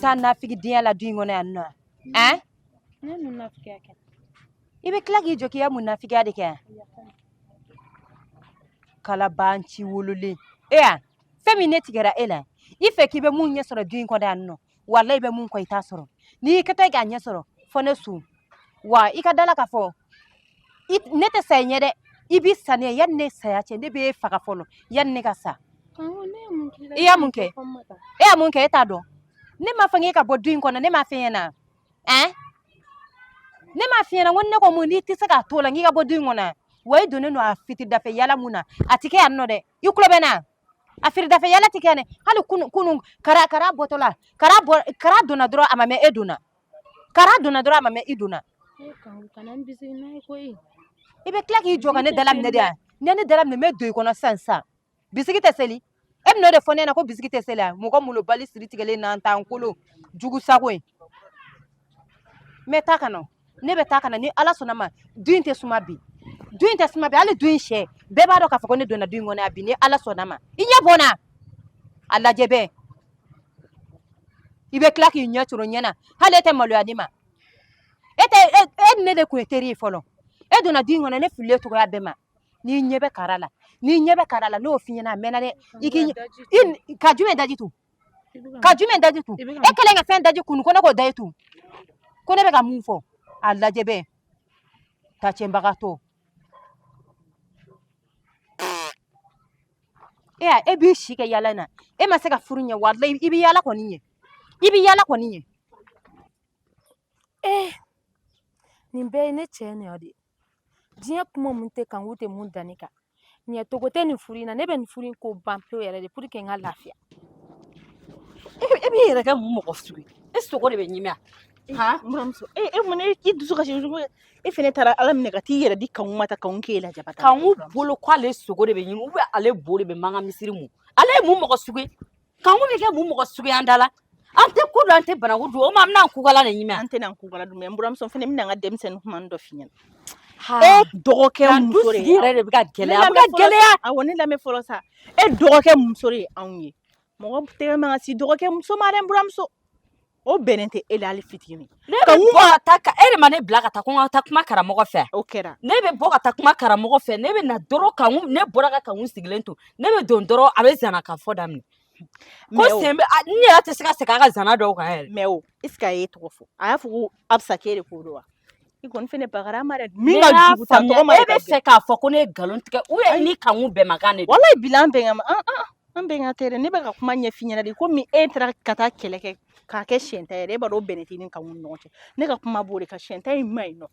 taa nafigidenya la du in kɔnɔ yan nɔ ɛn? Ne ye mun nafigiya kɛ? I bɛ tila k'i jɔ k'i ya mun nafigiya de kɛ yan? Kalabanci wololen e yan, fɛn min ne tigɛra e la, i fɛ k'i bɛ mun ɲɛ sɔrɔ du in kɔnɔ yan nɔ, walayi i bɛ mun kɔ i t'a sɔrɔ. N'i kɛtɔ i k'a ɲɛ sɔrɔ fɔ ne su wa, i ka da la k'a fɔ ne tɛ sa i ɲɛ dɛ. I b'i sa ne ye yanni ne saya cɛ, ne b'e faga fɔlɔ yanni ne ka sa. I y'a mun kɛ? E y'a mun kɛ? E t'a dɔn ne m'a fɔ k'e ka bɔ du in kɔnɔ? Ne m'a f'i ɲɛna ɛn? Ne m'a f'i ɲɛna ko ne ko mun n'i tɛ se k'a to la k'i ka bɔ du in kɔnɔ wa? I donnen don a fitiridafɛ yala mun na, a ti kɛ yan nɔ dɛ. I tulo bɛ n na, a fitiridafɛ yala ti kɛ yan dɛ. Hali kunu kunu, kara kara bɔtɔ la, kara bɔ, kara donna dɔrɔn, a ma mɛn e donna. Kara donna dɔrɔn, a ma mɛn i donna. I bɛ tila k'i jɔ ka ne dala minɛ de yan. Ni ne dala minɛ, n bɛ don i kɔnɔ sisan sisan. Bisigi tɛ seli, e bɛn'o de fɔ ne ɲɛna ko bisigi tɛ seli yan. Mɔgɔ molobali siri tigɛlen n'an kolo jugu sago ye. N bɛ taa ka na, ne bɛ taa ka na. Ni Ala sɔnna ma, du in tɛ suma bi, du in tɛ suma bi. Hali du in sɛ bɛɛ b'a dɔn k'a fɔ ko ne donna du in kɔnɔ yan bi. Ni Ala sɔnna ma, i ɲɛ bɔ n na, a lajɛ bɛɛ. I bɛ tila k'i ɲɛ turu ɲɛ na, hali e tɛ maloya ne ma. E tɛ e ni ne de tun ye teri ye fɔlɔ. E donna du in kɔnɔ, ne fililen cogoya bɛɛ ma. N'i ɲɛ bɛ kara la, n'i ɲɛ bɛ kara la, n'o f'i ɲɛna a mɛnna dɛ. I k'i i ka jumɛn daji tu, ka jumɛn daji tu? E kɛlen ka fɛn daji kunu ko ne k'o daji tu, ko ne bɛ ka mun fɔ? A lajɛ bɛɛ ta cɛnbagatɔ. E y'a e b'i si kɛ yala in na, e ma se ka furu ɲɛ. Walayi, i bɛ yala kɔni ɲɛ, i bɛ yala kɔni ɲɛ. Ee, nin bɛɛ ye ne cɛ nɔ de ye. Diɲɛ kuma mun tɛ kanku tɛ mun da ne kan, ɲɛ togo tɛ nin furu in na. Ne bɛ nin furu in ko ban pewu yɛrɛ de pour que n ka lafiya. E b'i yɛrɛ kɛ mun mɔgɔ sugu ye? E sogo de bɛ ɲimi a han? N buramuso, e mun e dusu kasi? E fɛnɛ taara Ala minɛ ka t'i yɛrɛ di kanku ma ta, kanku k'e lajaba. Kanku bolo ko ale sogo de bɛ ɲimi ou bien ale bo de bɛ mankan misiri mun. Ale ye mun mɔgɔ sugu ye? Kanku bɛ kɛ mun mɔgɔ sugu ye an da la? An tɛ ko dɔn, an tɛ bananku dun, o ma an bɛna kukala de ɲimi. An tɛna kukala dun, mɛ n buramuso fɛnɛ bɛna n ka denmisɛnnin kuma dɔ f'i ɲɛna. E dɔgɔkɛ muso de yɛrɛ de bɛ ka gɛlɛya, a bɛ ka gɛlɛya. Awɔ, ne lamɛn fɔlɔ sa. E dɔgɔkɛ muso de ye anw ye. Mɔgɔ tɛgɛ man ka si dɔgɔkɛ muso ma dɛ, n buramuso. O bɛnnen tɛ e la hali fitinin. Ne bɛ bɔ ka taa ka e de ma ne bila ka taa ko n ka taa kuma karamɔgɔ fɛ. O kɛra. Ne bɛ bɔ ka taa kuma karamɔgɔ fɛ, ne bɛ na dɔrɔn, kanku ne bɔra ka kanku sigilen to, ne bɛ don dɔrɔn, a bɛ zana ka fɔ daminɛ ko sen bɛ. N yɛrɛ tɛ se ka segin a ka zana dɔw kan yɛrɛ. Mɛ o, est ce que a ye tɔgɔ fɔ? A y'a fɔ ko Absa k'e de ko don wa? I kɔni fɛnɛ bagara ma dɛ. Min ka jugu tan tɔgɔ ma. E bɛ fɛ k'a fɔ ko ne ye nkalon tigɛ ou bien ni kanku bɛnmakan de don? Walayi bila, an bɛnkan an an bɛnkan tɛ dɛ. Ne bɛ ka kuma ɲɛf'i ɲɛna de, komi e taara ka taa kɛlɛ kɛ k'a kɛ siyɛnta yɛrɛ, e b'a dɔn o bɛnɛ t'i ni kanku ni ɲɔgɔn cɛ. Ne ka kuma b'o de kan, siyɛnta in ma ɲi nɔ.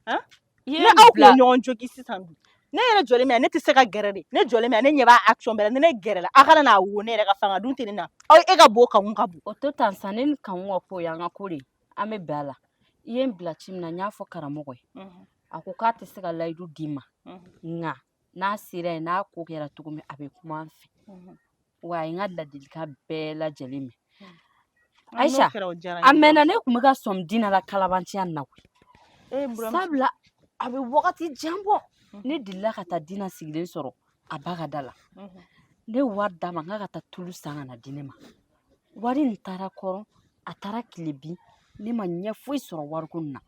Han, ni aw tun ye ɲɔgɔn jogi sisan dun? Ne yɛrɛ jɔlen bɛ yan, ne tɛ se ka gɛrɛ de. Ne jɔlen bɛ yan, ne ɲɛ b'a action bɛɛ la. Ni ne gɛrɛla, a kana n'a wo, ne yɛrɛ ka fanga dun tɛ ne na. Aw e ka bon, kanku ka bon. O to tan sa, ne ni kanku ka ko y'an ka ko de ye, an bɛ bɛn a la. I ye n bila ci min na, n y'a fɔ karamɔgɔ ye, a ko k'a tɛ se ka layidu d'i ma, nka n'a sera yen, n'a ko kɛra cogo min, a bɛ kuma an fɛ. Wa a ye n ka ladilikan bɛɛ lajɛlen mɛn. Ayisa, a mɛnna ne tun bɛ ka sɔmi Dina la kalabanciya na koyi, sabula a bɛ wagati jan bɔ ne delila ka taa Dina sigilen sɔrɔ a ba ka da la. Ne ye wari d'a ma k'a ka taa tulu san ka na di ne ma. Wari in taara kɔrɔ, a taara tile bin, ne ma ɲɛ foyi sɔrɔ wariko nin na,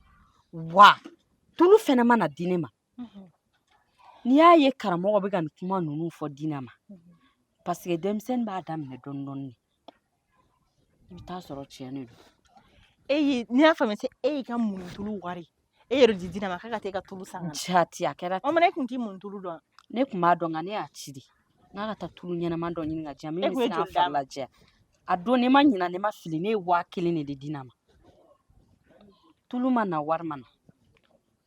wa tulu fɛnɛ ma na di ne ma. N'i y'a ye karamɔgɔ bɛ ka nin kuma ninnu fɔ Dina ma, parce que denmisɛnnin b'a daminɛ dɔɔnin dɔɔnin, i bɛ taa sɔrɔ tiɲɛ de don. E ye, n'i y'a faamuya, e y'i ka munitulu wari e yɛrɛ di Dina ma k'a ka taa e ka tulu san ka na. Jati, a kɛra ten. O mana, e kun t'i munitulu dɔn? Ne kun b'a dɔn, nka ne y'a ci de n k'a ka taa tulu ɲɛnama dɔ ɲini ka di yan min bɛ se k'a fari lajɛ. A don, ne ma ɲina, ne ma fili, ne ye 1000 de di Dina ma. Tulu ma na, wari ma na.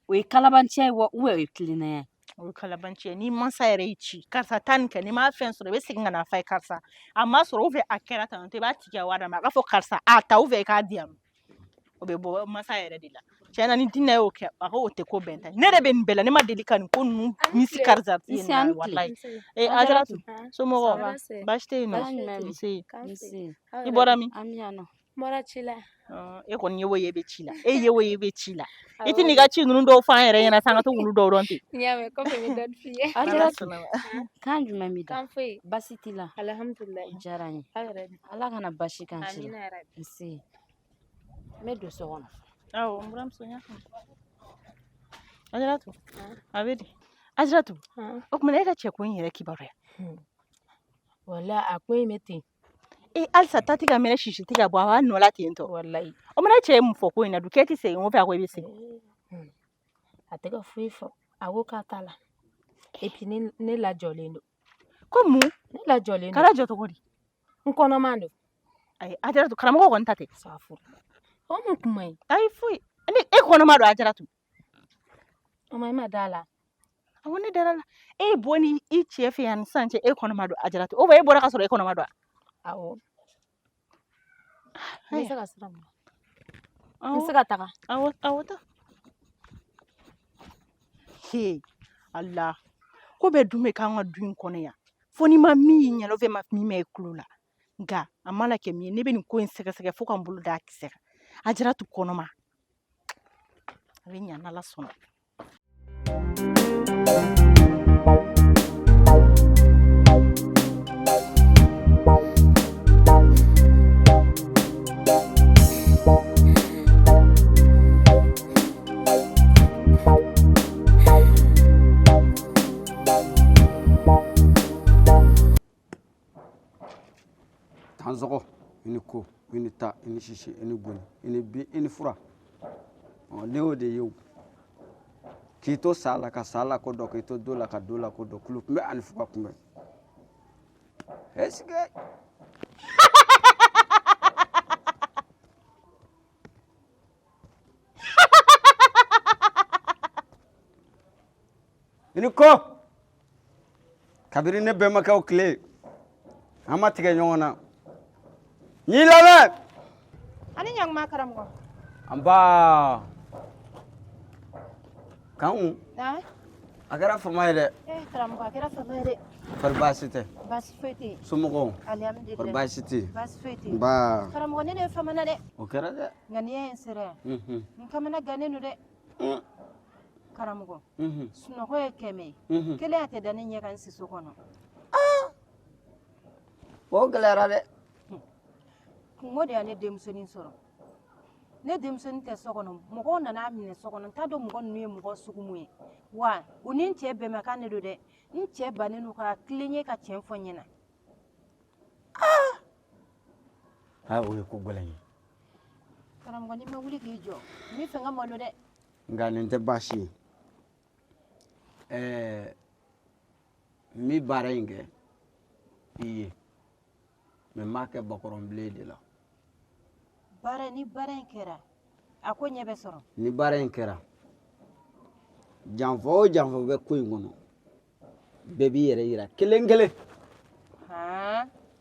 O ye kalabanciya ye wa, ou o ye tilennenya ye? O ye kalabanciya. Ni mansa yɛrɛ y'i ci karisa taa nin kɛ, n'i m'a fɛn sɔrɔ, i bɛ segin ka n'a f'a ye karisa a ma sɔrɔ, ou bien a kɛra tan tɔ, i b'a tigi ka wari d'a ma, a k'a fɔ karisa a ta, ou bien i k'a di yan. O bɛ bɔ mansa yɛrɛ de la. Tiɲɛ na, ni Dina y'o kɛ, a ko o tɛ ko bɛnta ye. Ne yɛrɛ bɛ nin bɛɛ la, ne ma deli ka nin ko ninnu misi karisa ye nin na walayi. Ee Ajaratu, somɔgɔw baasi tɛ yen nɔ? Nse, i bɔra min? An bɛ yan nɔ. N bɔra ci la. E kɔni ye o ye, e bɛ ci la. E ye o ye, e bɛ ci la. I tɛ n'i ka ci ninnu dɔw fɔ an yɛrɛ ɲɛna sa, an ka to k'olu dɔw dɔn ten. N y'a mɛn, kɔfɛ n bɛ dɔɔni f'i ye. Ajaratu, kan jumɛn b'i da? Kan foyi. Basi t'i la? Alihamudulilayi. O diyara n ye. Aw yɛrɛ dun? Ala kana basi k'an si la. Amina yarabi. Nse. N bɛ don so kɔnɔ. Awɔ, n buramuso, n y'a faamu. Ajaratu, a bɛ di? Ajaratu, o tuma e ka cɛko in yɛrɛ kibaruya. Walayi, a ko in bɛ ten. E, halisa ta tɛ ka mɛnɛ, sisi tɛ ka bɔ, a b'a nɔ la ten tɔ. Walayi. O mana cɛ ye mun fɔ ko in na dun, k'e tɛ segin o fɛ, a ko i bɛ segin. A tɛ ka foyi fɔ, a ko k'a t'a la. Et puis ne lajɔlen don. Ko mun? Ne lajɔlen don. K'ala jɔ cogo di? N kɔnɔman don. Ayi, Ajaratu, karamɔgɔ kɔni ta tɛ. Safuru. O mun kuma ye? Ayi, foyi. Ni e kɔnɔma don, Ajaratu. O ma, e ma da la. Awɔ, ne dara la. E ye bɔ ni i cɛ fɛ yan ni sisan cɛ, e kɔnɔma don, Ajaratu. O e bɔra ka sɔrɔ e kɔnɔma don wa? Awɔ. N bɛ se ka sira minɛ. N bɛ se ka taga. Awɔ, awɔ, taa. He, Ala. Ko bɛɛ dun bɛ k'an ka du in kɔnɔ yan. Fo n'i ma min y'i ɲɛ la, ma min mɛn i tulo la. Nka a mana kɛ min ye, ne bɛ nin ko in sɛgɛsɛgɛ fo ka n bolo d'a kisɛ kan. Ajaratu kɔnɔma. A bɛ ɲa n'Ala sɔnna. Tanzɔgɔ, i ni ko, i ni ta, i ni sisi, i ni goni, i ni bin, i ni fura. Ne y'o de ye o. K'i to sa la ka sa la ko dɔn, k'i to do la ka do la ko dɔn, kulu kunbɛ ani fuga kunbɛ. Est-ce que i ni ko kabini ne bɛnbakɛw tile an ma tigɛ ɲɔgɔn na. N y'i lamɛn. Ani ɲankuma karamɔgɔ. Nba Kanku. A kɛra fama ye dɛ. Karamɔgɔ, a kɛra fama ye dɛ. Kɔri baasi tɛ? Baasi foyi tɛ yen. Somɔgɔw? Alihamudulilayi. Kɔri baasi tɛ yen? Baasi foyi tɛ yen. Nba. Karamɔgɔ, ne de ye famana dɛ. O kɛra dɛ. Nka n'i y'a ye n sera yan. N kamana gannen don dɛ. Karamɔgɔ, sunɔgɔ ye 100 ye. Kelen tɛ da ne ɲɛ kan n siso kɔnɔ. O gɛlɛyara dɛ. Kungo de y'a ne denmusonin sɔrɔ. Ne denmusonin tɛ so kɔnɔ, mɔgɔw nana a minɛ so kɔnɔ, n t'a dɔn mɔgɔ ninnu ye mɔgɔ sugu mun ye. Wa u ni n cɛ bɛnbakan de don dɛ. N cɛ bannen don ka tilen ye ka tiɲɛ fɔ n ɲɛna. Aa, o ye ko gɛlɛn ye. Karamɔgɔ, n'i ma wuli k'i jɔ, n bɛ fɛ n ka malo dɛ. Nka nin tɛ baasi ye. Ɛɛ, n bɛ baara in kɛ i ye, mɛ n b'a kɛ bakɔrɔnbilen de la. Baara, ni baara in kɛra, a ko ɲɛ bɛ sɔrɔ. Ni baara in kɛra, janfa o janfa bɛ ko in kɔnɔ, bɛɛ b'i yɛrɛ yira kelen kelen.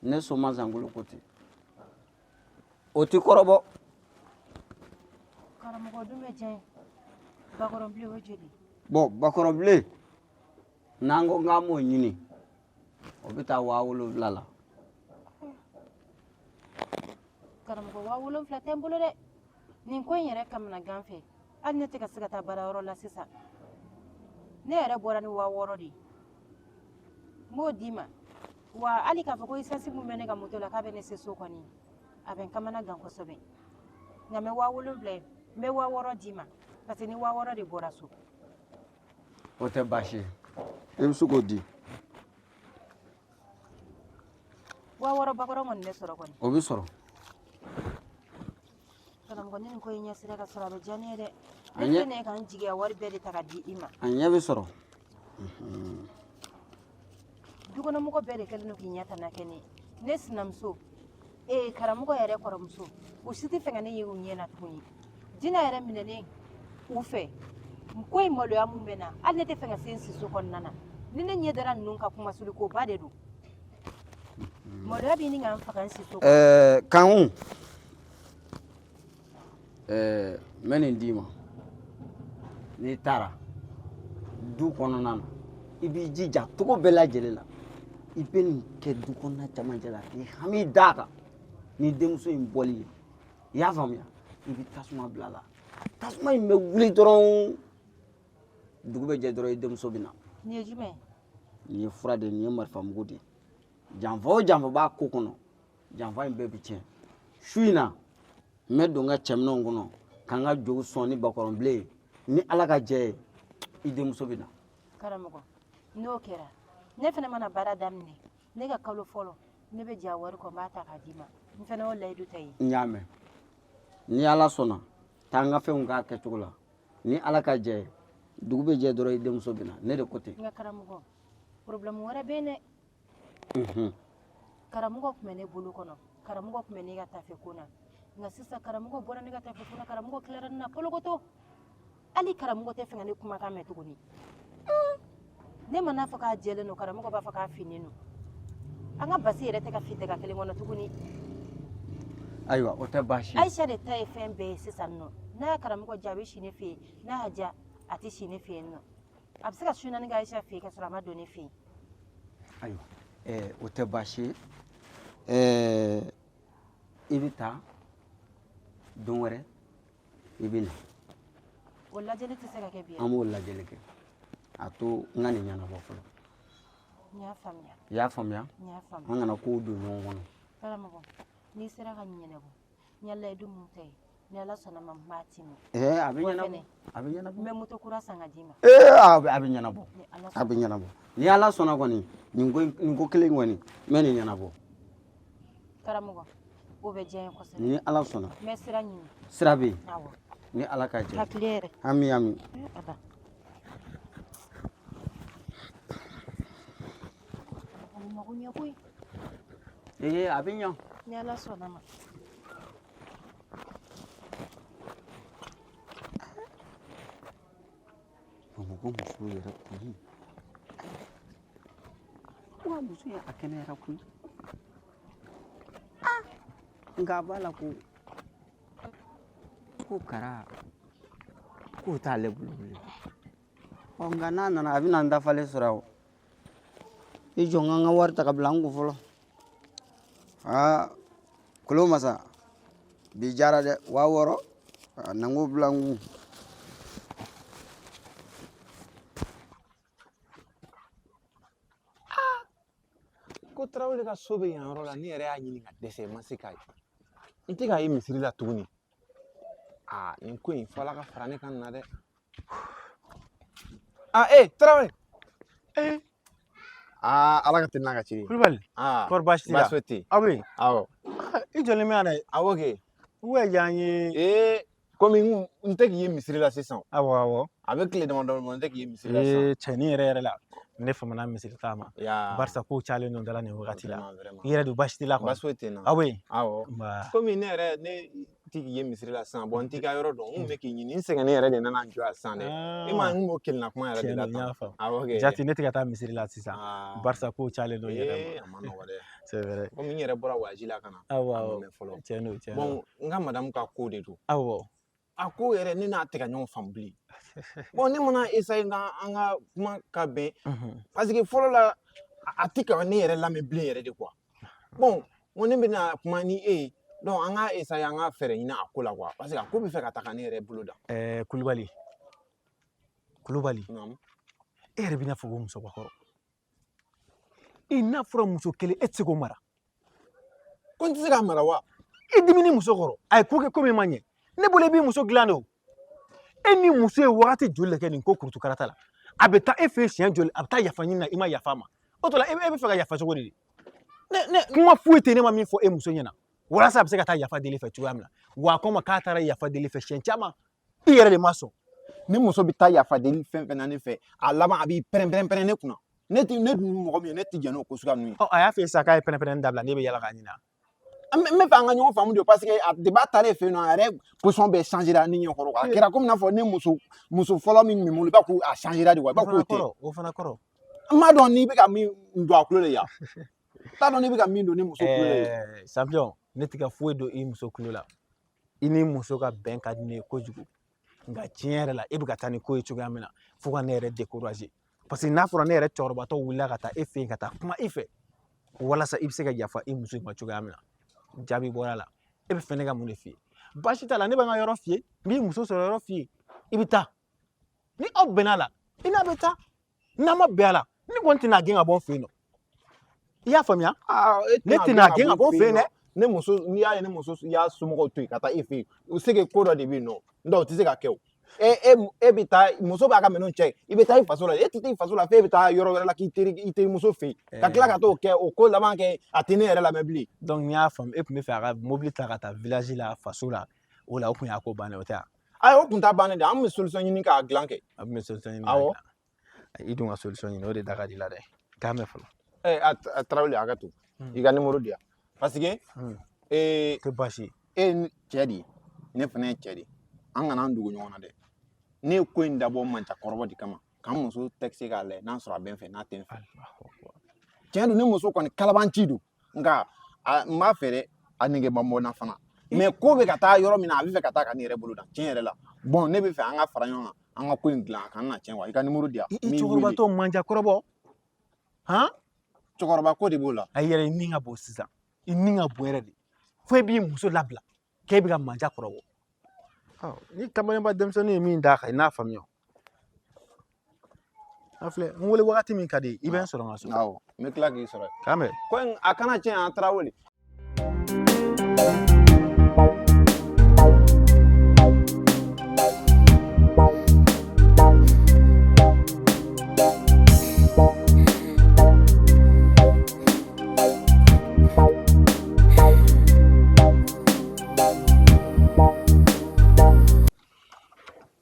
Ne soma Sankolo ko ten, o ti kɔrɔbɔ. Karamɔgɔ dun bɛ diya ye. Bakɔrɔnbilen o joli? Bɔn, bakɔrɔnbilen n'an ko k'an b'o ɲini, o bɛ taa 7000 la. Karamɔgɔ, 7000 tɛ n bolo dɛ. Nin ko in yɛrɛ kamana gan fɛ, hali ne tɛ ka se ka taa baarayɔrɔ la sisan. Ne yɛrɛ bɔra ni 6000 de ye. N b'o d'i ma. Wa hali k'a fɔ ko esansi min bɛ ne ka moto la k'a bɛ ne se so kɔni, a bɛ n kamana gan kosɛbɛ. Nka n bɛ 7000 ye, n bɛ 6000 d'i ma, parce que ni 6000 de bɔra so. O tɛ baasi ye, i bɛ se k'o di. 6000 bakɔrɔn kɔni bɛ sɔrɔ kɔni. O bɛ sɔrɔ. Karamɔgɔ, ni nin ko in ɲɛ sera ka sɔrɔ, a bɛ diya ne ye dɛ. Ne filɛ nin ye ka n jigiya wari bɛɛ de ta ka di i ma. A ɲɛ bɛ sɔrɔ. Dukɔnɔmɔgɔ bɛɛ de kɛlen don k'i ɲɛ tana kɛ ne ye. Ne sinamuso, karamɔgɔ yɛrɛ kɔrɔmuso, u si tɛ fɛ ka ne ye u ɲɛ na tuguni. Dina yɛrɛ minɛnen u fɛ, ko in maloya mun bɛ na, hali ne tɛ fɛ ka se n siso kɔnɔna na. Ni ne ɲɛ dara ninnu ka kuma suli koba de don. Maloya bɛ ɲini ka n faga n siso kɔnɔ. Kanku, n bɛ nin d'i ma. N'i taara du kɔnɔna na, i b'i jija cogo bɛɛ lajɛlen la, i bɛ nin kɛ du kɔnɔna camancɛ la k'i hami d'a kan ni denmuso in bɔli ye. I y'a faamuya? I bɛ tasuma bila a la, tasuma in bɛ wuli dɔrɔn, dugu bɛ jɛ dɔrɔn, i denmuso bɛ na. Nin ye jumɛn ye? Nin ye fura de ye, nin ye marifamugu de ye. Janfa o janfa b'a ko kɔnɔ, janfa in bɛɛ bɛ tiɲɛ su in na. N bɛ don n ka cɛminɛnw kɔnɔ ka n ka jow sɔn ni bakɔrɔnbilen ye. Ni Ala ka jɛ ye, i denmuso bɛ na. Karamɔgɔ, n'o kɛra, ne fana mana baara daminɛ, ne ka kalo fɔlɔ, ne bɛ jɛ a wari kɔ, n b'a ta k'a d'i ma. N fana y'o layidu ta ye. N y'a mɛn. Ni Ala sɔnna, taa n ka fɛnw k'a kɛcogo la. Ni Ala ka jɛ ye, dugu bɛ jɛ dɔrɔn, i denmuso bɛ na. Ne de ko ten. Nka karamɔgɔ, problème wɛrɛ bɛ yen dɛ. Karamɔgɔ tun bɛ ne bolo kɔnɔ, karamɔgɔ tun bɛ ne ka tafe ko na, nka sisan karamɔgɔ bɔra ne ka tafe ko na. Karamɔgɔ tilara ne na polokoto. Hali karamɔgɔ tɛ fɛ ka ne kumakan mɛn tuguni. Ne mana fɔ k'a jɛlen don, karamɔgɔ b'a fɔ k'a finnen don. An ka basi yɛrɛ tɛ ka fin daga kelen kɔnɔ tuguni. Ayiwa, o tɛ baasi ye. Ayisa de ta ye fɛn bɛɛ ye sisan nɔ. N'a ye karamɔgɔ diya, a bɛ si ne fɛ yen. N'a y'a diya, a tɛ si ne fɛ yen nɔ. A bɛ se ka su naani kɛ Ayisa fɛ yen ka sɔrɔ a ma don ne fɛ yen. Ayiwa, o tɛ baasi ye. I bɛ taa don wɛrɛ, i bɛ na. O lajɛli tɛ se ka kɛ bi? An b'o lajɛli kɛ. A to n ka nin ɲɛnabɔ fɔlɔ. N y'a faamuya. I y'a faamuya? N y'a faamuya. An kana kow don ɲɔgɔn kɔnɔ. Karamɔgɔ, n'i sera ka nin ɲɛnabɔ, n ye layidu mun ta ye, ni Ala sɔnna ma, n b'a timɛ. A bɛ ɲɛnabɔ, a bɛ ɲɛnabɔ. N bɛ moto kura san ka d'i ma. Ee, a bɛ ɲɛnabɔ, a bɛ ɲɛnabɔ. Ni Ala sɔnna kɔni, nin ko kelen kɔni, n bɛ nin ɲɛnabɔ. Karamɔgɔ, o bɛ diya n ye kosɛbɛ. Ni Ala sɔnna. N bɛ sira ɲini. Sira bɛ yen. Awɔ. Ni Ala ka jɛ. Ka tile yɛrɛ. Ami ami. Ala. A bɛ mago ɲɛ koyi. Ee, a bɛ ɲɛ. Ni Ala sɔnna ma. Bamakɔ musow yɛrɛ kɔni, wa muso in a kɛnɛyara koyi. Nka a b'a la ko kara k'o t'ale bolo bilen. Ɔ, nka n'a nana, a bɛna n dafalen sɔrɔ yan o. I jɔ, n ka n ka wari ta ka bila n kun fɔlɔ. Aa, kolo masa bi jara dɛ. 6000, a na n k'o bila n kun. Ko Tarawele ka so bɛ yan yɔrɔ la, ne yɛrɛ y'a ɲini ka dɛsɛ, n ma se k'a ye. N tɛ k'a ye misiri la tuguni. Aa, nin ko in, fo Ala ka fara ne kan na dɛ. Aa, e Tarawele. Ee. Aa, Ala ka teli n'a ka ci ye. Kulubali. Aa. Kɔri baasi t'i la? Baasi foyi tɛ yen. Aw bɛ yen? Awɔ. I jɔlen bɛ yan dɛ. Awɔ kɛ. U bɛ diya n ye. Ee, komi n tɛ k'i ye misiri la sisan. Awɔ awɔ. A bɛ tile damadɔ bɔ, n tɛ k'i ye misiri la sisan. Ee, cɛnin yɛrɛ yɛrɛ la, ne famana misiri taa ma. Ya. Barisa kow cayalen don da la nin wagati la. Vraiment, vraiment. I yɛrɛ dun, baasi t'i la kɔni? Baasi foyi tɛ n na. Aw bɛ yen? Awɔ. Nba. Komi ne yɛrɛ, ne tɛ k'i ye misiri la sisan, bɔn n t'i ka yɔrɔ dɔn, n kun bɛ k'i ɲini, n sɛgɛnnen yɛrɛ de nana n jɔ yan sisan dɛ. E ma, n kun b'o kelenna kuma yɛrɛ de la Tiɲɛ don, n tan. y'a faamu. Awɔ kɛ. Jati, ne tɛ ka taa misiri la sisan. Aa. Barisa kow cayalen don n yɛrɛ ma. Ee, a ma nɔgɔ dɛ. C'est vrai. Komi n yɛrɛ bɔra voyage la ka na. Awɔ A ma awɔ. mɛn fɔlɔ. Tiɲɛ don, tiɲɛ don. Bɔn, n ka madamu ka ko de don. Awɔ. A ko yɛrɛ, ne n'a tɛ ka ɲɔgɔn faamu bilen. Bɔn, ne mana essayer n ka an ka kuma ka bɛn. Parce que fɔlɔ la, a tɛ ka ne yɛrɛ lamɛn bilen yɛrɛ de quoi. Bɔn, n ko ne bɛna kuma ni e ye. Donc an ka essayer an ka fɛɛrɛ ɲini a ko la quoi. Parce que a ko bɛ fɛ ka taa ka ne yɛrɛ bolo dan. Ɛɛ, Kulubali. Kulubali. Naamu. E yɛrɛ bɛna fɔ ko musokɔrɔ. I n'a fɔra muso kelen, e tɛ se k'o mara. Ko n tɛ se k'a mara wa? I dimini muso kɔrɔ, a ye ko kɛ ko min ma ɲɛ. Ne bolo i b'i muso dilan de o. E ni muso ye wagati joli de kɛ nin ko kurutu karata la? A bɛ taa e fɛ yen siɲɛ joli, a bɛ taa yafa ɲini na, i ma yafa a ma. O tɔ la, e bɛ fɛ ka yafa cogo di? Ne Kuma foyi tɛ ne ma min fɔ e muso ɲɛna walasa a bɛ se ka taa yafa deli fɛ cogoya min na. Wa a ko n ma k'a taara yafa deli fɛ siɲɛ caman. I yɛrɛ de ma sɔn. Ni muso bɛ taa yafa deli fɛn fɛn na ne fɛ, a laban a b'i pɛrɛn pɛrɛn pɛrɛn ne kunna. Ne ti ne dun mɔgɔ min ye, ne ti jɛn n'o ko suguya ninnu ye. Ɔ, a y'a fɔ e sisan k'a ye pɛrɛn pɛrɛn dabila, n'e bɛ yala k'a ɲini. N bɛ fɛ an ka ɲɔgɔn faamu de, parce que a depuis a taara e fɛ yen nɔ, a yɛrɛ position bɛɛ changera ne ɲɛ kɔrɔ. A kɛra komi n'a fɔ ne muso fɔlɔ min bɛ n bolo, i b'a ko a changera de quoi, i b'a k'o tɛ. O fana kɔrɔ. N m'a dɔn n'i bɛ ka min don a tulo la yan. N t'a dɔn n'i bɛ ka min don ne muso tulo la yen. Champion, ne tɛ ka foyi don i muso tulo la. I ni muso ka bɛn ka di ne ye kojugu. Nka tiɲɛ yɛrɛ la, e bɛ ka taa ni ko ye cogoya min na, fo ka ne yɛrɛ décourager. Parce que n'a fɔra ne yɛrɛ cɛkɔrɔbatɔ wulila ka taa e fɛ yen ka taa kuma i fɛ walasa i bɛ se ka yafa i muso in ma cogoya min na, jaabi bɔra la. E bɛ fɛ ne ka mun de f'i ye? Baasi t'a la, ne bɛ n ka yɔrɔ f'i ye, n b'i muso sɔrɔ yɔrɔ f'i ye, i bɛ taa. Ni aw bɛnna a la, i n'a bɛ taa. N'a ma bɛn a la, ne kɔni tɛna a gɛn ka bɔ n fɛ yen nɔ. I y'a faamuya? Ne tɛna a gɛn ka bɔ n fɛ yen dɛ. Ne muso, n'i y'a ye ne muso y'a somɔgɔw to yen ka taa e fɛ yen, o se kɛ ko dɔ de bɛ yen nɔ. N'o tɛ o tɛ se ka kɛ o. E e e bɛ taa, muso b'a ka minɛnw cɛ, i bɛ taa i faso la, e tɛ taa i faso la f'e bɛ taa yɔrɔ wɛrɛ la k'i teri i terimuso fɛ yen, ka tila ka t'o kɛ, o ko laban kɛ a tɛ ne yɛrɛ lamɛn bilen. Donc n y'a faamu, e tun bɛ fɛ a ka mobili ta ka taa village la, faso la, o la o tun y'a ko bannen o tɛ wa? Ayi, o tun t'a bannen dɛ, an bɛ solution ɲini k'a dilan kɛ. A bɛ solution ɲini k'a Awɔ. dilan. I dun ka solution ɲini, o de da ka di la dɛ. K'a mɛn fɔlɔ. Ɛ a Tarawele, hakɛ to. I ka numéro di yan. Parce que Tɛ baasi ye. E ye cɛ de ye, ne fana ye cɛ de ye. An kana an dogo ɲɔgɔn na dɛ. Ne ye ko in dabɔ manjakɔrɔbɔ de kama, k'an muso tɛkise k'a lajɛ n'a sɔrɔ a bɛ n fɛ n'a tɛ n fɛ. Tiɲɛ don, ne muso kɔni kalabanci don, nka n b'a fɛ dɛ, a nege ma bɔ n na fana. Mais ko bɛ ka taa yɔrɔ min na, a bɛ fɛ ka taa ka ne yɛrɛ bolo dan tiɲɛ yɛrɛ la. Bon, ne bɛ fɛ an ka fara ɲɔgɔn kan, an ka ko in dilan, a kana na tiɲɛ wa. I ka numéro di yan. I cɛkɔrɔbatɔ manjakɔrɔbɔ. Han? Cɛkɔrɔba ko de b'o la. A yɛrɛ, i ni ka bon sisan. I ni ka bon yɛrɛ de. Fo e b'i muso labila k'e bɛ ka manja kɔrɔbɔ. Ni kamalenba denmisɛnnin ye min d'a kan, i n'a faamuya. A filɛ, n wele wagati min ka di, i bɛ n sɔrɔ n ka so. Awɔ, n bɛ tila k'i sɔrɔ. K'an bɛn. Ko in a kana tiɲɛ, an Tarawele.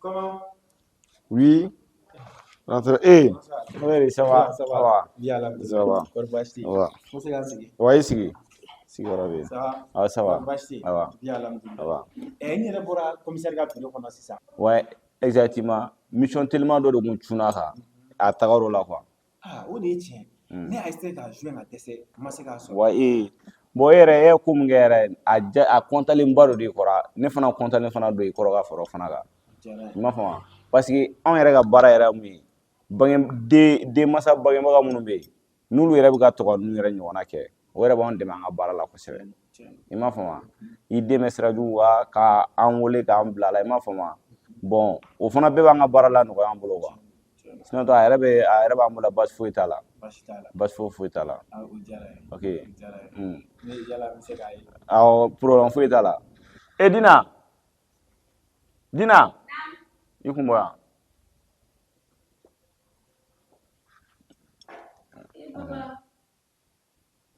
Comment? Oui. Rentre. Eh, oui, ça va. Ça Ça va. Bien, la Ça va. Kɔri baasi tɛ yen? Ça va. N bɛ se ka n sigi? Ouais, i sigi. Sigiyɔrɔ bɛ yen. Ça va? Ah, ça va. Kɔri baasi tɛ yen? Ça va. Bien, alhamdulillah. Ça va. N yɛrɛ bɔra commissaire ka bureau kɔnɔ sisan. Ouais, exactement. Mission teliman dɔ de kun cunna kan. A tagar'o la quoi. Ah, o de ye tiɲɛ. Ne y'a essayé k'a joindre ka dɛsɛ, n ma se k'a sɔrɔ. Ouais, ee. Bon, e yɛrɛ, e ye ko min kɛ yɛrɛ, a ja, a kɔntalenba dɔ de kɔrɔ. Ne fana kɔntalen fana don i kɔrɔ ka fara o fana kan. Diyara n ye. I m'a faamu wa? Parce que anw yɛrɛ ka baara yɛrɛ ye mun ye? Bange den denmansa bangebaga minnu bɛ yen, n'olu yɛrɛ bɛ ka to ka ninnu yɛrɛ ɲɔgɔnna kɛ, o yɛrɛ b'anw dɛmɛ an ka baara la kosɛbɛ. I m'a faamu wa? I den bɛ sira jugu kan ka an wele k'an bila a la, i m'a faamu wa? Bon, o fana bɛɛ b'an ka baara la nɔgɔya an bolo quoi. Sinon a yɛrɛ bɛ a yɛrɛ b'an bolo, baasi foyi t'a la. Baasi t'a la. Baasi foyi foyi t'a la. Ah, o diyara n ye. Ok. O diyara n ye. Ne yala n bɛ se k'a ye? Awɔ, problème foyi t'a la. E Dina. Dina. I kun bɔ yan.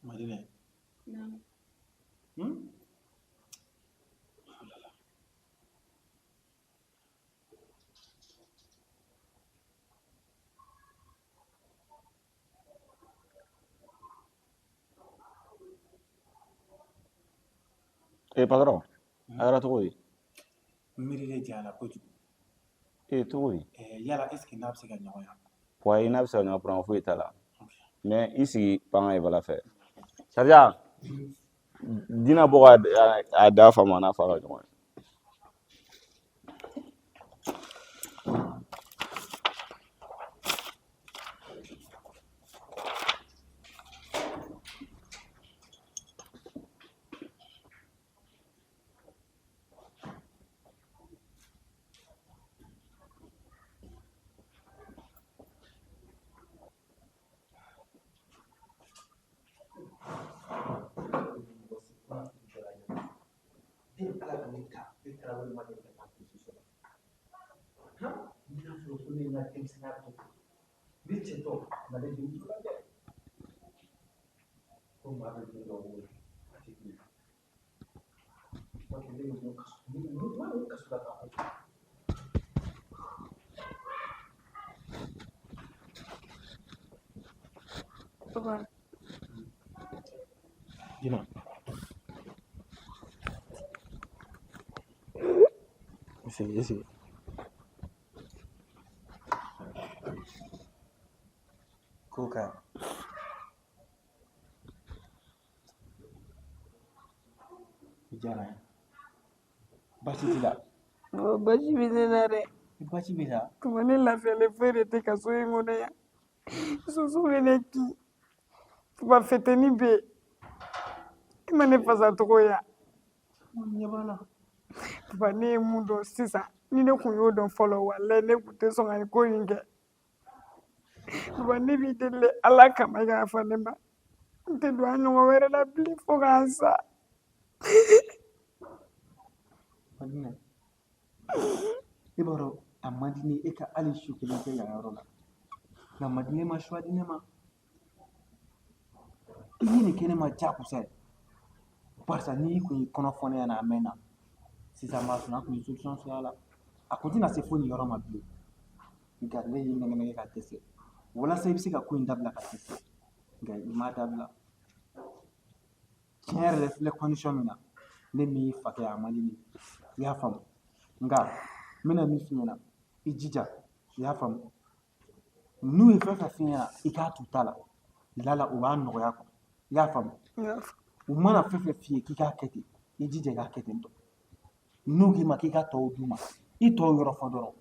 Madinɛ. Naamu. Hmm? Eh patron, a kɛra cogo di? N miiri de janyana kojugu. Eh cogo di? Yala est ce que n'a bɛ se ka ɲɔgɔn ye? Wa i n'a bɛ se ka ɲɔgɔn problème foyi t'a la. Mais i sigi pan ka bala fɛ. Sergent, Dina bɔ ka a da fa ma n'a fa ka ɲɔgɔn ye. Den ala ka ne ta, ne tarawele ma deli ka taa polisi so la. Han, n'a fɔra ko ne ye n ka denmisɛnninya to ne cɛ tɔ ma ne denmuso la dɛ. Ko maa bɛ den dɔw wolo a tɛ den. Waati ne bɛ mun kaso ne bɛ mun kaso la k'a fɔ. Papa. Dina. I sigi, i sigi. Ko ka ɲi. I diyara n ye. Baasi t'i la? Awɔ, baasi bɛ ne la dɛ. Baasi b'i la? Tuma ne lafiyalen foyi de tɛ kaso in kɔnɔ yan. Soso bɛ ne kin. Wa fɛtɛni bɛ yen. E ma ne fasa cogo ye wa? N ɲɛ b'a la. Papa ne ye mun dɔn sisan ni ne kun y'o dɔn fɔlɔ walayi ne kun tɛ sɔn ka nin ko in kɛ. Papa ne b'i deli Ala kama i ka yafa ne ma. N tɛ don a ɲɔgɔn wɛrɛ la bilen fo ka n sa. Madinɛ, e b'a dɔn a man di ne ye e ka hali su kelen kɛ yan yɔrɔ la. Nka Madinɛ ma choix di ne ma. I ye nin kɛ ne ma diyagosa ye. Barisa n'i kun y'i kɔnɔ fɔ ne ɲɛna a mɛnna. Sisan b'a sɔrɔ an kun ye solution sɔrɔ a la. A kun tɛna se fo nin yɔrɔ ma bilen. Nka ne y'i nɛgɛ nɛgɛ ka dɛsɛ. Walasa i bɛ se ka ko in dabila ka dɛsɛ. Nka i m'a dabila. Tiɲɛ yɛrɛ la i filɛ condition min na, ne min y'i fakɛ ye a man di ne ye. I y'a faamu? Nka n bɛna min f'i ɲɛna, i jija. I y'a faamu? N'u ye fɛn fɛn f'i ɲɛna, i k'a t'u ta la. Lala u b'a nɔgɔya quoi. I y'a faamu? U mana fɛn fɛn f'i ye k'i k'a kɛ ten, i jija i k'a kɛ ten tɔ. N'u k'i ma k'i ka tɔw d'u ma, i tɔw yɔrɔ fɔ dɔrɔn.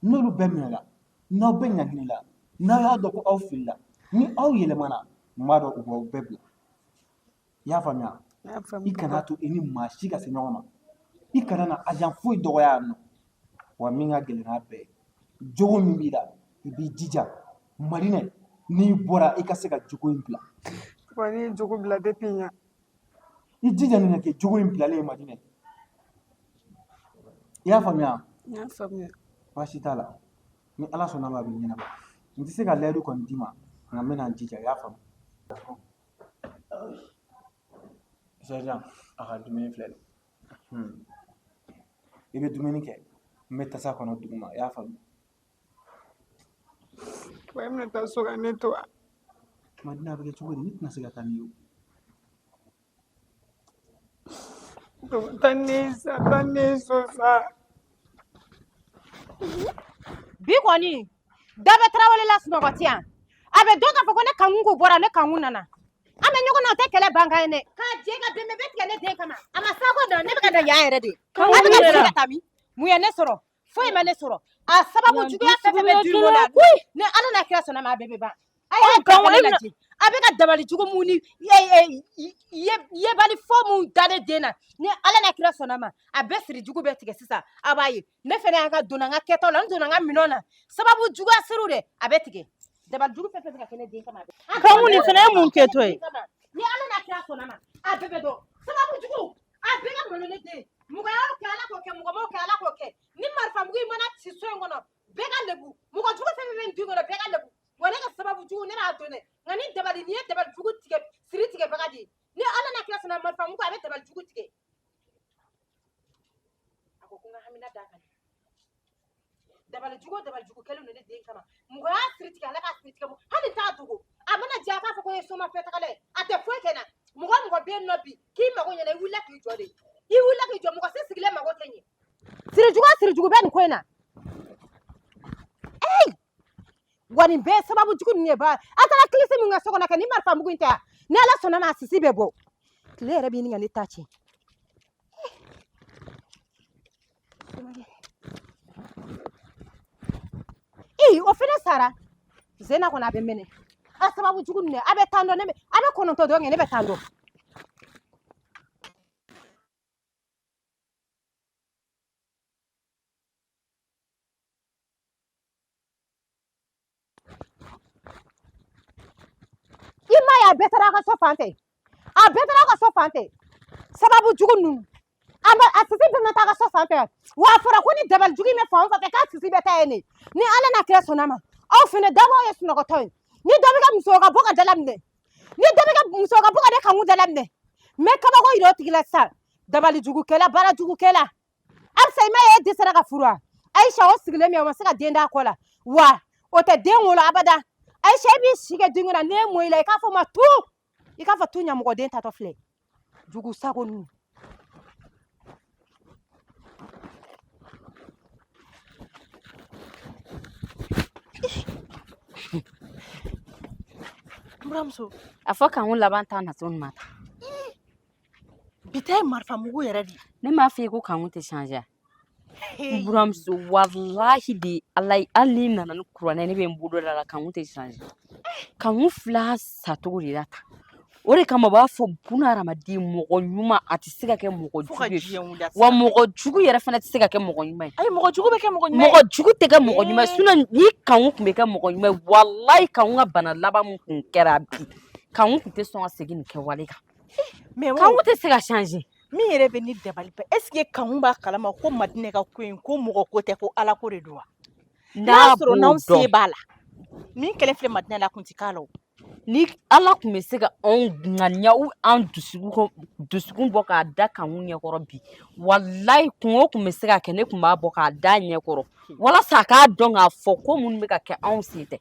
N'olu bɛɛ minɛla, n'aw bɛɛ ɲangilila, n'aw y'a dɔn ko aw filila, ni aw yɛlɛmana, n b'a dɔn u b'aw bɛɛ bila. I y'a faamuya? I kana to i ni maa si ka se ɲɔgɔn ma. I kana na agent foyi dɔgɔya yan nɔ. Wa min ka gɛlɛn n'a bɛɛ ye, jogo min b'i la, i b'i jija. Madinɛ, n'i bɔra i ka se ka jogo in bila. Papa ne ye jogo bila depuis yan. I jija nin ka kɛ jogo in bilalen ye Madinɛ. I y'a faamuya? N y'a faamuya. Baasi t'a la. Ni Ala sɔnna ma a bɛ ɲɛnabɔ. N tɛ se ka layidu kɔni d'i ma, nka n bɛna n jija, i y'a faamu. Sergent, a ka dumuni filɛ nin ye. I bɛ dumuni kɛ, n bɛ tasa kɔnɔ duguma, i y'a faamu. Papa e bɛna taa so ka ne to wa? Madina a bɛ kɛ cogo di? Ne tɛna se ka taa n'i ye o. Taa ni ne ye sa, taa ni ne ye so sa. Bi kɔni da bɛ tarawele la sunɔgɔ tɛ yan a bɛ dɔn k'a fɔ ko ne kanku ko bɔra ne kanku nana an bɛ ɲɔgɔn na o tɛ kɛlɛ bankan ye dɛ k'a jɛ ka bɛnbɛn bɛ tigɛ ne den kama a ma sa ko dɔn ne bɛ ka na yan yɛrɛ de a bɛ ka boli ka taa min mun ye ne sɔrɔ foyi ma ne sɔrɔ a sababu juguya fɛn fɛn bɛ du in kɔnɔ ni ala n'a kira sɔnna ma a bɛɛ bɛ ban a y'a kanku ne lajɛ a bɛ ka dabali jugu mun ni yebali fɔ mun da ne den na ni ala n'a kira sɔnna ma a bɛɛ siri jugu bɛ tigɛ sisan a b'a ye ne fɛnɛ y'a ka donna n ka kɛtaw la n donna n ka minɛnw na sababu juguya siriw de a bɛ tigɛ dabali jugu fɛn fɛn bɛ ka kɛ ne den kama Kanku nin fɛnɛ ye mun kɛtɔ ye? Ni ala n'a kira sɔnna ma a bɛɛ bɛ dɔn sababu jugu a bɛɛ ka malo ne den mɔgɔ y'o kɛ ala k'o kɛ mɔgɔ m'o kɛ ala k'o kɛ ni marifa mugu in mana ci so in kɔnɔ bɛɛ ka lebu mɔgɔ jugu fɛn fɛn bɛ nin du in kɔnɔ bɛɛ ka lebu wa ne ka sababu jugu ne b'a dɔn dɛ nka ni dabali nin ye dabali jugu tigɛ siri tigɛbaga de ye ni ala n'a kira sɔnna marifa mugu a bɛ dabali jugu tigɛ a ko ko n ka hamina d'a kan dabali jugu o dabali jugu kɛlen don ne den kama mɔgɔ y'a siri tigɛ ala k'a siri tigɛ hali n t'a dogo a mana diya a k'a fɔ ko n ye soma fɛn tagala ye a tɛ foyi kɛ n na mɔgɔ o mɔgɔ bɛ yen nɔ bi k'i mago ɲɛna i wulila k'i jɔ de i wulila k'i jɔ mɔgɔ si sigilen mago tɛ ɲɛ sirijugu o sirijugu bɛ nin ko in na eyi wa nin bɛɛ sababu jugu ninnu ye ba a taara kilisi min ka so kɔnɔ kɛ ni marifa mugu in tɛ ni ala sɔnna ma a sisi bɛ bɔ tile yɛrɛ bɛ ɲini ka ne ta tiɲɛ Ee o fɛnɛ sara zena kɔni a bɛ mɛnɛ a sababu jugu ninnu a bɛ tan dɔn ne bɛ a bɛ kɔnɔntɔn dɔn kɛ ne bɛ tan dɔn I ma ye a bɛɛ taara a ka so fan fɛ a bɛɛ taara a ka so fan fɛ sababu jugu ninnu a ma a sisi bɛɛ ma taa a ka so fan fɛ wa a fɔra ko ni dabali jugu in bɛ fan o fan fɛ k'a sisi bɛ taa yen de ni ala n'a kira sɔnna ma aw fana dabaaw ye sunɔgɔtɔ ye ni dɔ bɛ ka muso ka bɔ ka dala minɛ ni dɔ bɛ ka muso ka bɔ ka ne kanku dala minɛ n bɛ kabako yira o tigi la sisan dabali jugukɛla baara jugukɛla Absa i ma ye e dɛsɛra ka furu wa Aisha o sigilen min o ma se ka den d'a kɔ la wa o tɛ den wolo abada Aisha e b'i si kɛ den na n'e mɔ i la i k'a fɔ ma tu i k'a fɔ tu ɲamɔgɔden tatɔ filɛ jugu sago ninnu N buramuso a fɔ kanku laban ta naso nin ma ta bi ta ye marifa mugu yɛrɛ de ye ne m'a f'i ye ko kanku tɛ changer n buramuso walahi de ala ye hali n'i nana ni kuranɛ ne bɛ n bolo da la kanku tɛ changer kanku fila sacogo de la tan O de kama u b'a fɔ buna hadamaden mɔgɔ ɲuman a tɛ se ka kɛ mɔgɔ jugu ye, wa mɔgɔ jugu yɛrɛ fana tɛ se ka kɛ mɔgɔ ɲuman ye. Ayi, mɔgɔ jugu bɛ kɛ mɔgɔ ɲuman ye. Mɔgɔ jugu tɛ kɛ mɔgɔ ɲuman ye. Sinon ni Kanku tun bɛ kɛ mɔgɔ ɲuman ye, walayi Kanku ka bana laban min tun kɛra bi, Kanku tun tɛ sɔn ka segin nin kɛwale kan. Kanku tɛ se ka changer. Min yɛrɛ bɛ ne dabali ban, est ce que Kanku b'a kalama ko Madinɛ ka ko in ko mɔgɔ ko tɛ, ko Ala ko de don wa? N'a sɔrɔ n'anw se b'a la, min kɛlen filɛ Madinɛ la, a kun tɛ k'a la o. Ni Ala tun bɛ se ka anw ŋaniya an dusukun bɔ k'a da Kanku ɲɛkɔrɔ bi, walayi kun o kun bɛ se ka kɛ, ne tun b'a bɔ k'a da ɲɛkɔrɔ walasa a k'a dɔn k'a fɔ ko minnu bɛ ka kɛ anw sen tɛ.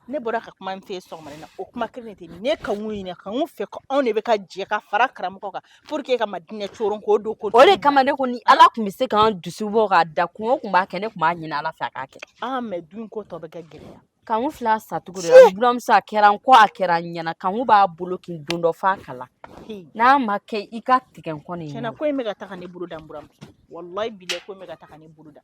Ne bɔra ka kuma min f'e sɔgɔmada in na, o kuma kelen de tɛ ne Kanku ɲini Kanku fɛ, ko anw de bɛ ka jɛ ka fara karamɔgɔ kan pour que ka Madinɛ coron k'o don ko. O de kama ne ko ni Ala tun bɛ se k'an dusu bɔ k'a da, kun o kun b'a kɛ, ne tun b'a ɲini Ala fɛ a k'a kɛ. Ah, mais du in ko tɔ bɛ kɛ gɛlɛya. Kanku filɛ a sacogo de la, buramuso, a kɛra n kɔ, a kɛra n ɲɛna. Kanku b'a bolo k'i don dɔ f'a kala n'a ma kɛ i ka tigɛ n kɔ nin. Tiɲɛna, ko in bɛ ka taa ka ne bolo dan, buramuso, walayi bilayi, ko in bɛ ka taa ka ne bolo dan.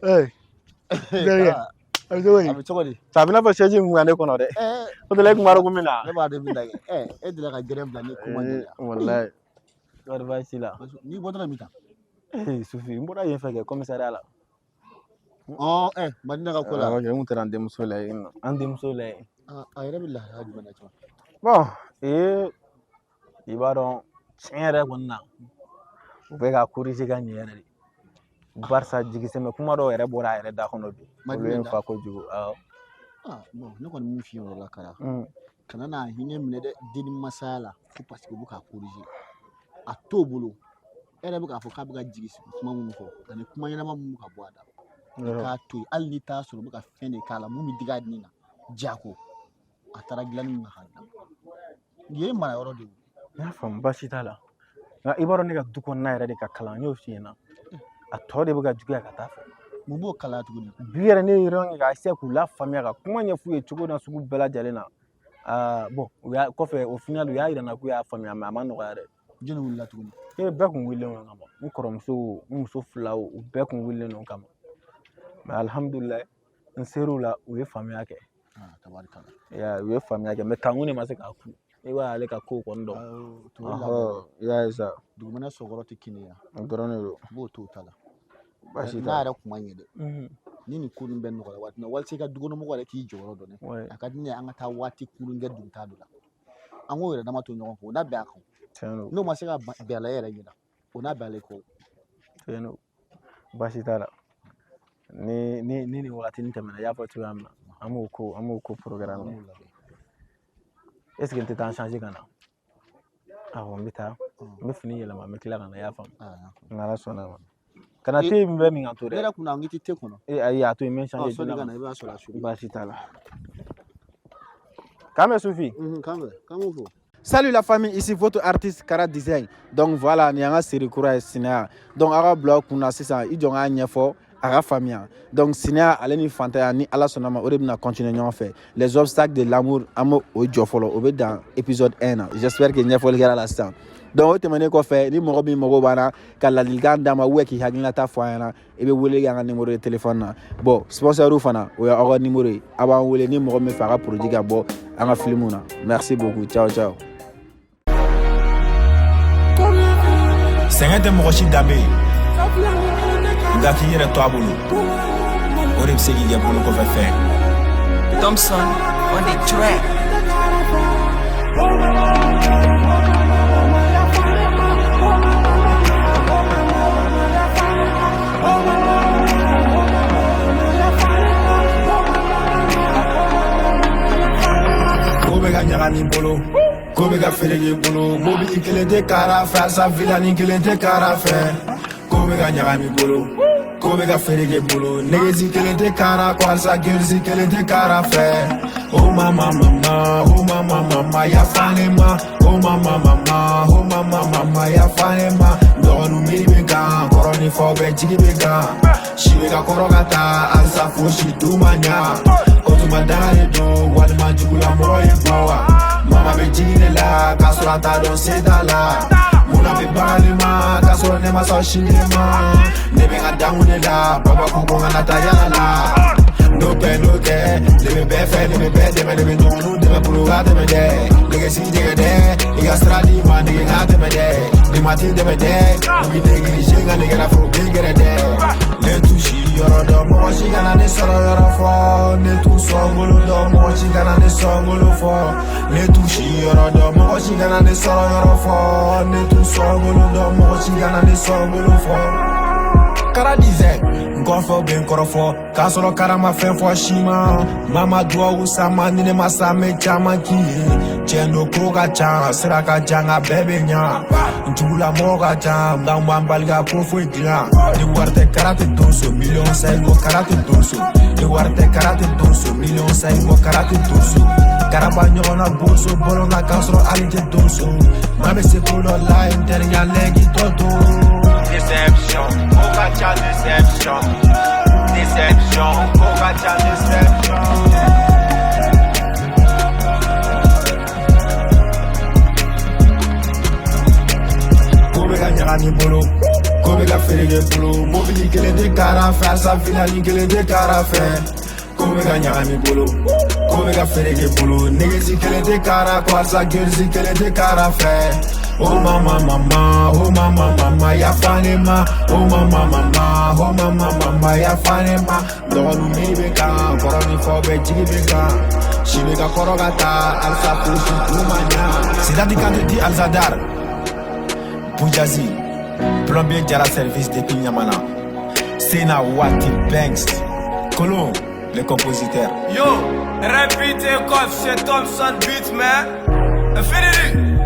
Ee, terikɛ, a bɛ cogo di? A bɛ cogo di? A bɛ n'a fɔ sɛji kun ka ne kɔnɔ dɛ. O de la e kun b'a dɔn ko n bɛ na. Ne b'a dɔn i bɛ na kɛ. E delila ka gɛrɛn bila ne ko man gɛlɛya. Walayi. Kɔri baasi la? N'i bɔtɔ min ta. Ee Sufi, n bɔra yen fɛ kɛ commissariat la. Ɔ ɛ Madina ka ko la. N kun taara an denmuso la yen nɔ. An denmuso la yen. A yɛrɛ bɛ lahalaya jumɛn na sisan? Bon, ee i b'a dɔn tiɲɛ yɛrɛ kɔni na, u bɛ ka corriger ka ɲɛ yɛrɛ de. Barisa jigisɛmɛ kuma dɔw yɛrɛ bɔra a yɛrɛ da kɔnɔ bi. Olu ye n fa kojugu. Awɔ. Ah, bon, ne kɔni min f'i ye o yɔrɔ la Kara. Kana n'a hinɛ minɛ dɛ denni masaya la ko parce que u bɛ k'a corriger. A t'o bolo. E yɛrɛ bɛ k'a fɔ k'a bɛ ka jigi sigi kuma minnu fɔ ani kuma ɲɛnama minnu bɛ ka bɔ a da. I k'a to yen, hali n'i t'a sɔrɔ u bɛ ka fɛn de k'a la mun bɛ digi a ni na jako. A taara dilanni min na k'a dilan. Nin ye mara yɔrɔ de ye. N y'a faamu, baasi t'a la. Nka i b'a dɔn ne ka du kɔnɔna yɛrɛ de ka kalan, n y'o f'i ɲɛna. A tɔ de bɛ ka juguya ka taa fɛ. Mun b'o kalaya tuguni? Bi yɛrɛ ne ye réunion kɛ ka essayer k'u lafaamuya ka kuma ɲɛf'u ye cogo na sugu bɛɛ lajɛlen na. Aa bon, u y'a kɔfɛ au final u y'a yira n na k'u y'a faamuya, mais a ma nɔgɔya dɛ. Jɔnni wulila tuguni? Ee bɛɛ kun wulilen don kama. N kɔrɔmuso, n muso filaw, u bɛɛ kun wulilen don kama. Mais alihamudulilayi, n ser'u la, u ye faamuya kɛ. Ah, u ye faamuya kɛ, mais Kanku de ma se k'a kun. I b'a ale ka kow kɔni dɔn. I y'a ye sa. Dugumɛnɛ sɔkɔrɔ tɛ kɛnɛya. O dɔrɔn de don. I b'o to o ta la. Baasi n'a yɛrɛ kun ma ɲɛ dɛ. Ni nin ko ninnu bɛɛ nɔgɔyara waati min na, walasa i ka dukɔnɔmɔgɔw yɛrɛ k'i jɔyɔrɔ dɔn dɛ. A ka di ne ye an ka taa waati kurun kɛ dugutaa dɔ la. An k'o yɛrɛ dama to ɲɔgɔn kan, o n'a bɛn a kan. N'o ma se ka bɛn a la e yɛrɛ ɲɛna, o n'a bɛn ale kɔ. Tiɲɛ don. Baasi t'a la. Ni ni ni nin wagati nin tɛmɛna, i y'a fɔ cogoya min na, an b'o ko programme. Est ce que n tɛ taa n changer ka na? Awɔ, n bɛ taa. N bɛ fini yɛlɛma, n bɛ tila ka na, i y'a faamu. N'Ala sɔnna a ma. Kana te min bɛ min ka to dɛ. Ne yɛrɛ kun na n k'i tɛ te kɔnɔ. Ee ayi, a to yen, n bɛ n changer. Sɔnni ka na, i b'a sɔrɔ a su. Baasi t'a la. K'an bɛn Sufi. K'an bɛn, k'an b'o fɔ. Salut la famille, ici votre artiste Kara Design. Donc voilà, nin y'an ka série kura ye Sinaya. Donc aw ka bila aw kunna sisan, i jɔ n k'a ɲɛfɔ a ka faamuya. Donc sinaya ale ni fantanya, ni Ala sɔnna ma, o de bɛna continuer ɲɔgɔn fɛ. Les obstacles de l'amour, an b'o o jɔ fɔlɔ, o bɛ dan épisode 1 na. J'espère que ɲɛfɔli kɛra la sisan. Donc o tɛmɛnen kɔfɛ, ni mɔgɔ min mago b'an na ka ladilikan d'an ma ou k'i hakilinata fɔ an ɲɛna, i bɛ wele kɛ an ka numéro de téléphone na. Bon, sponsor fana, o y'aw ka numéro ye. A b'an wele ni mɔgɔ min fɛ a ka produit ka bɔ an ka film na. Merci beaucoup. Ciao ciao. Sɛgɛn tɛ mɔgɔ si danbe ye, nka k'i yɛrɛ to a bolo, o de bɛ se k'i kɛ bolo kɔfɛ fɛn. Thompson on the track. Ko bɛ ka ɲagami bolo, ko bɛ ka feere bolo, mobili kelen tɛ kara fɛ, asa filani kelen tɛ kara fɛ, ko bɛ ka ɲagami bolo. Ko bɛ ka feere kɛ bolo negesi kelen tɛ kara ko halisa gerisi kelen tɛ kara fɛ. Oh mama mama, oh mama mama, yafa ne ma. Oh mama mama, oh mama mama, yafa ne ma. Dɔgɔninw miiri bɛ kan, kɔrɔ ni faw bɛɛ jigi bɛ kan. Si bɛ ka kɔrɔ ka taa, halisa fosi du ma ɲa. O tuma danga de don, walima jugulamɔgɔ ye bɔ wa. Mama bɛ jigi ne la, k'a sɔrɔ a t'a dɔn se t'a la. Munna bɛ baga ne ma, k'a sɔrɔ ne ma sɔn si ne ma. Ne bɛ n ka dankun de la, baba ko ko n kana taa yala la. N'o tɛ n'o tɛ, ne bɛ bɛɛ fɛ, ne bɛ bɛɛ dɛmɛ, ne bɛ dɔgɔninw dɛmɛ bolo ka tɛmɛ dɛ. Nɛgɛsi jɛgɛ dɛ, i ka sira d'i ma, nege ka tɛmɛ dɛ. Ni ma t'i dɛmɛ dɛ, u b'i négligé nka nɛgɛ la fo b'i gɛrɛ dɛ. Ne t'u si yɔrɔ dɔn, mɔgɔ si kana ne sɔrɔ yɔrɔ fɔ. Ne t'u sɔngolo dɔn, mɔgɔ si kana ne sɔngolo fɔ. Ne t'u si yɔrɔ dɔn, mɔgɔ si kana ne sɔrɔ yɔrɔ fɔ. Ne t'u sɔngolo dɔn, mɔgɔ si kana ne sɔngolo fɔ. Kara disait, n kɔfɛ bɛ n kɔrɔfɔ, k'a sɔrɔ kara ma fɛn fɔ si ma. Mama duwawu sama, ni ne ma sa n bɛ caman k'i ye. Tiɲɛ don ko ka ca, sira ka jan nka bɛɛ bɛ ɲa. N jugulamɔgɔ ka ca, nka n b'an bali ka ko foyi dilan. Ni wari tɛ kara tɛ donso, miliyɔn sayi ko kara tɛ donso. Ni wari tɛ kara tɛ donso, miliyɔn sayi ko kara tɛ donso. Karaba ɲɔgɔnna boso bɔlɔn na k'a sɔrɔ hali tɛ donso. Maa bɛ se ko dɔ la, n terikɛ lɛki tɔ to. Déception, ko ka ca déception. Déception, ko ka ca déception. Ko bɛ ka ɲagami bolo, ko bɛ ka feere kɛ bolo. Mobili kelen tɛ kara fɛ, halisa filani kelen tɛ kara fɛ. Ko bɛ ka ɲagami bolo, ko bɛ ka feere kɛ bolo. Negesi kelen tɛ kara kɔ, halisa gerisi kelen tɛ kara fɛ. Oh mama mama, oh mama mama, yafa ne ma. Oh mama mama, oh mama mama, yafa ne ma. Dɔgɔninw miiri bɛ kan, kɔrɔ ni faw bɛɛ jigi bɛ kan. Si bɛ ka kɔrɔ ka taa, halisa fosi t'u ma ɲa. Sidati Kante dit Alzadar, Boujazi, plombier Jara service depuis Niamana. Sena Wati Banks, Colon, le compositeur. Yo, répétez coffre chez Thompson Beat, man. Infinity.